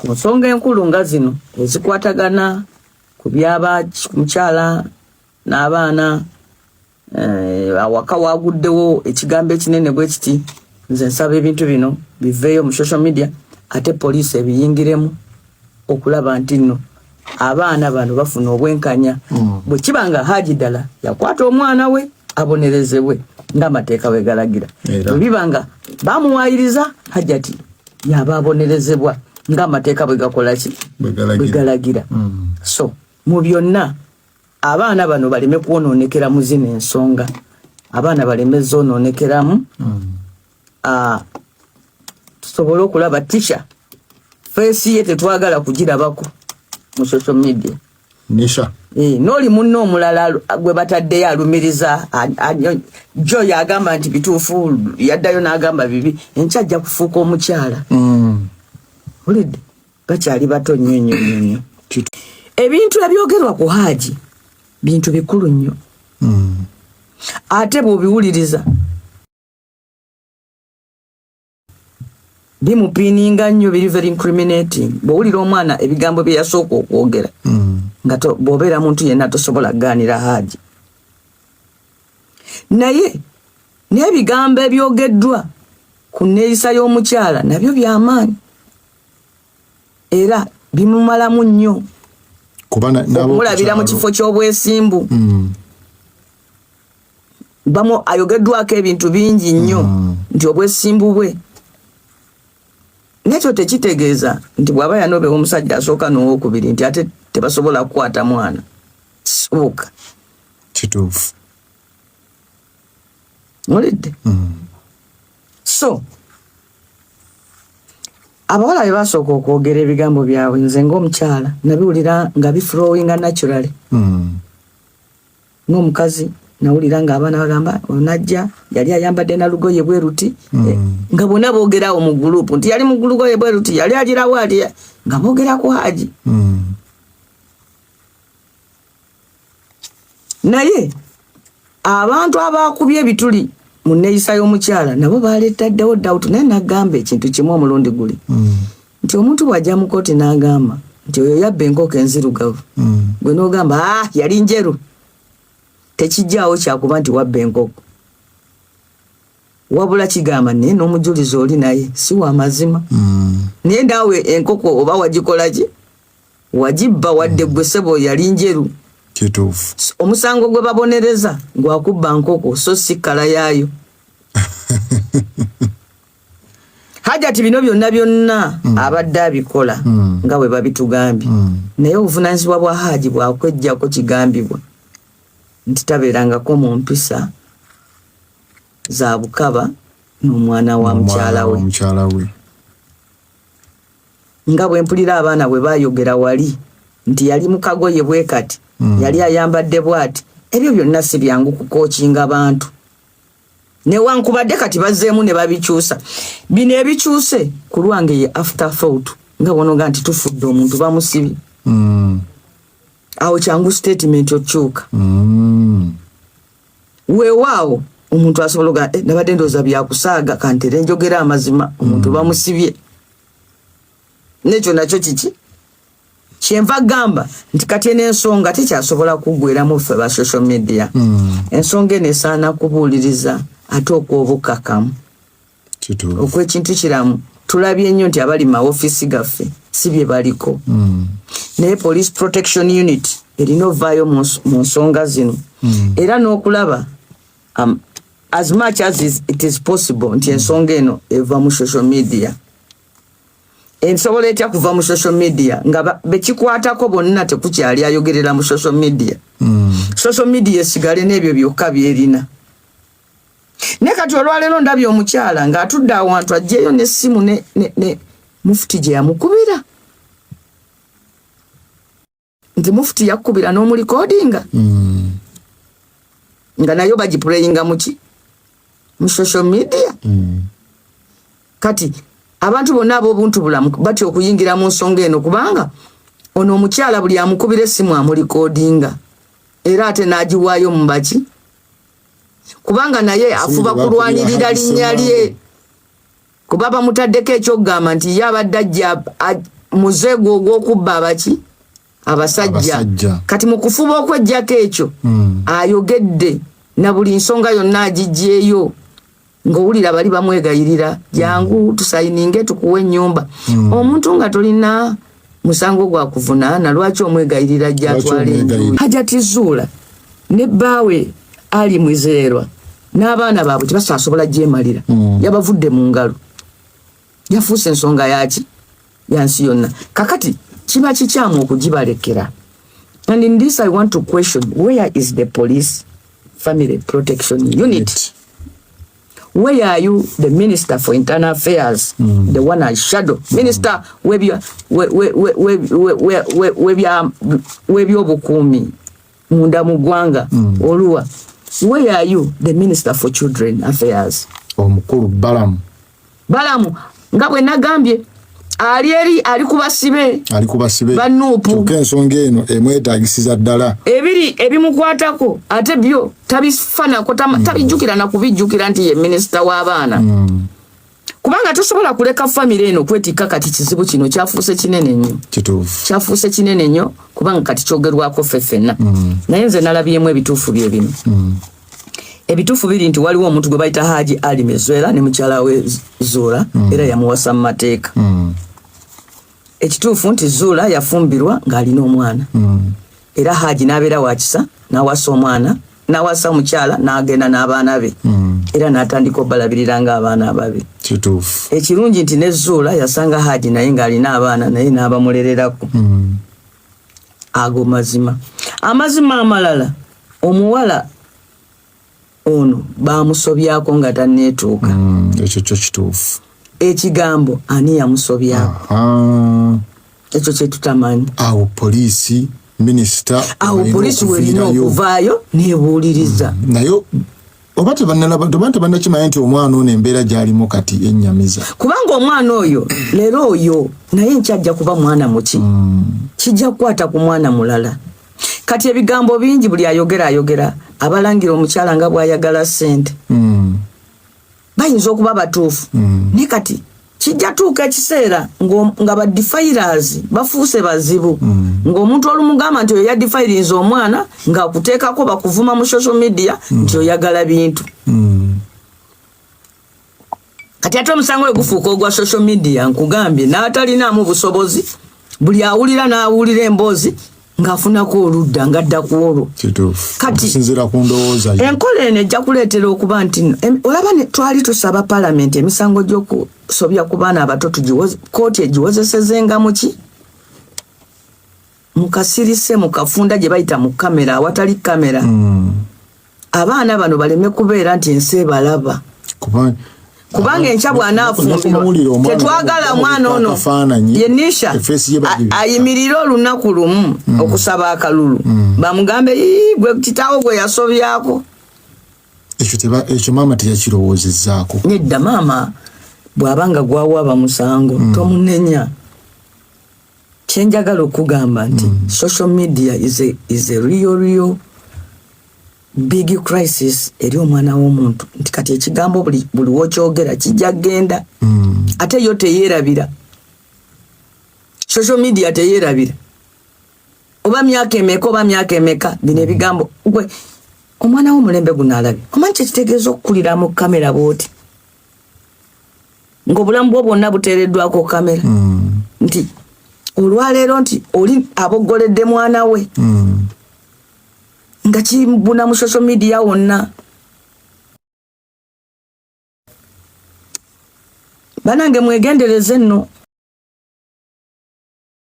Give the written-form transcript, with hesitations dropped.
Ku nsonga enkulu nga zino ezikwatagana ku byaba mukyala n'abaana, awaka waguddewo ekigambo ekinene bwe kiti, nze nsaba ebintu bino biveeyo mu social media, ate poliisi ebiyingiremu okulaba nti nno abaana bano bafuna obwenkanya. Bwe kiba nga Haji ddala yakwata omwana we, abonerezebwe ng'amateeka bwe galagira. Bwe biba nga bamuwaayiriza, Hajati yaba abonerezebwa ng'amateeka bwe gakola ki, bwe galagira. So mu byonna, abaana bano baleme kwonoonekera mu zino ensonga, abaana baleme zonoonekeramu. Tusobole okulaba Tisha, face ye tetwagala kugirabako mu social media. Nisha. N'oli munno omulala gwe bataddeyo alumiriza jo yagamba nti bituufu, yaddayo n'agamba bibi, enkya ajja kufuuka omukyala. Olidde bakyali bato nnyo nnyo nnyo nnyo. Ebintu ebyogerwa ku Haaji bintu bikulu nnyo, ate bw'obiwuliriza bimupiininga nnyo, biri very incriminating. Bw'owulira omwana ebigambo bye yasooka okwogera, nga bw'obeera muntu yenna tosobola kugaanira Haaji. Naye n'ebigambo ebyogeddwa ku nneeyisa y'omukyala nabyo byamaanyi era bimumalamu nnyo okumulabira mu kifo ky'obwesimbu. Bamu ayogeddwako ebintu bingi nnyo nti obwesimbu bwe, nekyo tekitegeeza nti bw'aba yanobewa omusajja asooka n'owokubiri nti ate tebasobola kukwata mwana kisoboka. Kituufu. Mulidde. So abawala be basooka okwogera ebigambo byabwe, nze ng'omukyala nabiwulira nga biflowinga naturally. Ng'omukazi nawulira ng'abaana bagamba onajja yali ayambadde na lugoye bwe ruti, nga bonna boogerawo mu group nti yali mu lugoye bwe ruti, yali agirawo ati, nga boogera ku Haji. Naye abantu abakubye ebituli mu nneeyisa y'omukyala nabo baleetaddewo doubt. Naye nagamba ekintu kimu omulundi guli nti omuntu bw'ajja mu kooti n'agamba nti oyo yabba enkoko enzirugavu, gwe n'ogamba, "Ah, yali njeru," tekijjaawo kyakuba nti wabba enkoko, wabula kigamba naye n'omujulizi oli naye si wa mazima. Naye naawe enkoko oba wagikola ki, wagibba, wadde gwe ssebo yali njeru. Kituufu. Omusango gwe babonereza gwakubba nkoko, so si kkala yaayo. Hajati bino byonna byonna abadde abikola nga bwe babitugambye, naye obuvunanyizibwa bwa Haji bwakwejjako kigambibwa nti tabeerangako mu mpisa za bukaba n'omwana wa mukyala we. Mukyala we. Nga bwe mpulira abaana bwe bayogera wali nti yali mu kagoye bwe kati, yali ayambadde bw'ati, ebyo byonna si byangu kukookinga bantu, newankubadde kati bazzeemu ne babikyusa. Bino ebikyuse ku lwange ye afterthought, nga bonoga nti tufudde, omuntu bamusibye, awo kyangu statement okyuka. Weewaawo omuntu asobola oga, eh, nabadde ndowooza byakusaaga, kantere njogera amazima, omuntu bamusibye. Nekyo nakyo kiki kyenva gamba nti kati eno ensonga tekyasobola kuggweramu ffe ba social media. Ensonga eno esaana kubuuliriza ate okw'obukkakkamu okw'ekintu kiramu. Tulabye nnyo nti abali mu maofiisi gaffe si bye baliko, naye police protection unit erina ovaayo mu nsonga zino era n'okulaba as much as it is possible nti ensonga eno eva mu social media. Ensobola etya kuva mu social media nga bekikwatako bonna tekukyali ayogerera mu social media? Social media esigale n'ebyo byokka byerina. Naye kati olwaleero ndabye omukyala ng'atudde awantu aggyeyo n'essimu ne mufuti gye yamukubira nti mufuti yakkubira n'omulikodinga, nga nayo bagipureyinga muki, mu social media. Kati abantu bonna ab'obuntu bulamu batya okuyingira mu nsonga eno, kubanga ono omukyala buli amukubira essimu amulikodinga era ate n'agiwaayo mu baki, kubanga naye afuba kulwanirira linnya lye, kuba bamutaddeko ekyokugamba nti ye abadde ajja Muze gwo ogw'okubba abaki abasajja. Kati mu kufuba okweggyako ekyo, ayogedde na buli nsonga yonna agigyeyo, ng'owulira bali bamwegayirira, jangu tusayininge tukuwe ennyumba. Omuntu nga tolina musango gwa kuvunaana, lwaki omwegayirira gyatwala enju? Hajati Zuula ne bbaawe Ali Mwizerwa n'abaana baabwe tebakyasobola gyemalira. Yabavudde mu ngalo, yafuuse ensonga yaki yansi yonna. Kakati kiba kikyamu okugibalekera. And in this I want to question, where is the police family protection unit? Where are you, the Minister for Internal Affairs, the one I shadow minister w'ebyobukuumi munda mu ggwanga oluwa? Where are you, the Minister for Children Affairs? Omukulu Balamu. Balamu, nga bwe nagambye, ali eri ali ku basibe. Ali ku basibe. Ba NUP. Kyokka ensonga eno emwetagisiza ddala. Ebiri ebimukwatako ate byo tabifanako, tabijjukira na kubijjukira nti ye minisita w'abaana. Kubanga tosobola kuleka famire eno kwetikka kati kizibu kino kyafuuse kinene nnyo. Kituufu. Kyafuuse kinene nnyo kubanga kati kyogerwako ffe ffenna. Naye nze nalabyemu ebituufu bye bino. Ebituufu biri nti waliwo omuntu gwe bayita Haji Ali Mezwera ne mukyala we Zuula, era yamuwasa mu mateeka. Ekituufu nti Zuula yafumbirwa ng'alina omwana, era Haji n'abeera wakisa n'awasa omwana, n'awasa omukyala, n'agenda n'abaana be, era n'atandika obalabirira ng'abaana ababe. Kituufu. Ekirungi nti ne Zuula yasanga Haji naye ng'alina abaana, naye n'abamulererako. Ago mazima. Amazima amalala, omuwala ono bamusobyako nga tanneetuuka. Ekyo kyo kituufu. Ekigambo ani yamusobyako, ekyo kyetutamanyi. Awo poliisi, minisita. Awo poliisi werina okuvaayo nebuuliriza. Naye oba tebannalaba, oba tebannakimanya nti omwana ono embeera gy'alimu kati ennyamiza. Kubanga omwana oyo leero oyo naye nkyajja kuba mwana muki, kijja kukwata ku mwana mulala. Kati ebigambo bingi, buli ayogera ayogera, abalangira omukyala nga bw'ayagala ssente. Bayinza okuba batuufu, naye kati kijja tuuka ekiseera nga ba defilers bafuuse bazibu, ng'omuntu olumugamba nti oyo yadefilinze omwana, ng'akuteekako bakuvuma mu social media nti oyagala bintu. Kati ate omusango we gufuuka ogwa social media, nkugambye, n'atalinaamu busobozi, buli awulira n'awulira emboozi ng'afunako oludda ng'adda ku olwo. Kituufu. Kati okusinziira ku ndowooza ye. Enkola eno ejja kuleetera okuba nti nno, olaba twali tusaba palamenti emisango gy'okusobya ku baana abato kooti egiwozesezenga muki mukasirise, mu kafunda gye bayita mu kamera, awatali kamera, abaana bano baleme kubeera nti ensi ebalaba. Kuba kubanga enkya bw'anaafumbirwa, N'okumawulire omwana tetwagala mwana ono akafaananyi, yenisha efeesi ye bagibika. Ayimirire olunaku lumu okusaba akalulu, bamugambe, "Ii, gwe kitaawo gwe yasobyako." Ekyo ekyo maama teyakirowoozezzaako. Nedda, maama bw'aba nga gwawaaba musango, tomunenya. Kyenjagala okugamba nti social media is a real, real big crisis eri omwana w'omuntu, nti kati ekigambo buli wokyogera kijja kgenda, ate yo teyeerabira. Social media teyeerabira, oba myaka emeka, oba myaka emeka, bino ebigambo gwe omwana w'omulembe guno alabye. Omanyi kyekitegeeza okukulira mu kamera bwoti, ng'obulamu bwo bwonna buteereddwako kamera, nti olwaleero nti oli aboggoledde mwana we, nga kibuna mu social media wonna? Banange, mwegendereze nno.